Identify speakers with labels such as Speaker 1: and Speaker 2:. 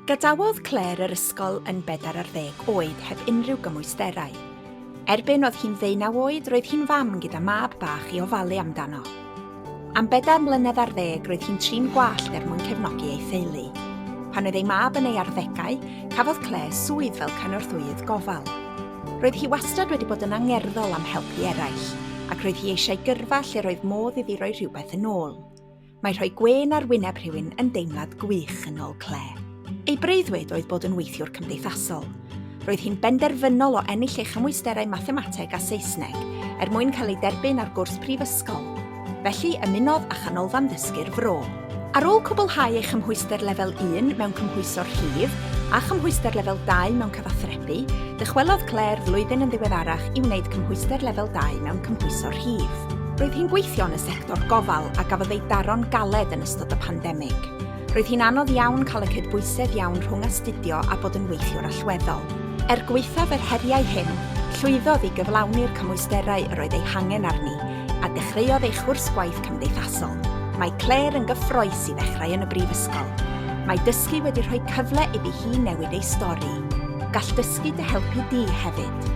Speaker 1: Gadawodd Claire yr ysgol yn bedair ar ddeg oed heb unrhyw gymwysterau. Erbyn oedd hi'n ddeunaw oed roedd hi'n fam gyda mab bach i ofalu amdano. Am bedair mlynedd ar ddeg roedd hi'n trin gwallt er mwyn cefnogi ei theulu. Pan oedd ei mab yn ei arddegau, cafodd Claire swydd fel cynorthwyydd gofal. Roedd hi wastad wedi bod yn angerddol am helpu eraill, ac roedd hi eisiau gyrfa lle roedd modd iddi roi rhywbeth yn ôl. Mae rhoi gwên ar wyneb rhywun yn deimlad gwych, yn ôl Claire. Ei breuddwyd oedd bod yn weithiwr cymdeithasol. Roedd hi'n benderfynol o ennill ei chymwysterau Mathemateg a Saesneg er mwyn cael ei derbyn ar gwrs prifysgol. Felly, ymunodd â Chanolfan Ddysgu'r Fro. Ar ôl cwblhau ei chymhwyster Lefel 1 mewn Cymhwyso Rhif a chymhwyster Lefel 2 mewn Cyfathrebu, dychwelodd Claire flwyddyn yn ddiweddarach i wneud cymhwyster Lefel 2 mewn Cymhwyso Rhif. Roedd hi'n gweithio yn y sector gofal a gafodd ei daro'n galed yn ystod y pandemig. Roedd hi'n anodd iawn cael y cydbwysedd iawn rhwng astudio a bod yn weithiwr allweddol. Er gwaethaf yr heriau hyn, llwyddodd i gyflawni'r cymwysterau yr oedd eu hangen arni, a dechreuodd ei chwrs gwaith cymdeithasol. Mae Claire yn gyffrous i ddechrau yn y brifysgol. Mae dysgu wedi rhoi cyfle iddi hi newid ei stori. Gall dysgu dy helpu di hefyd.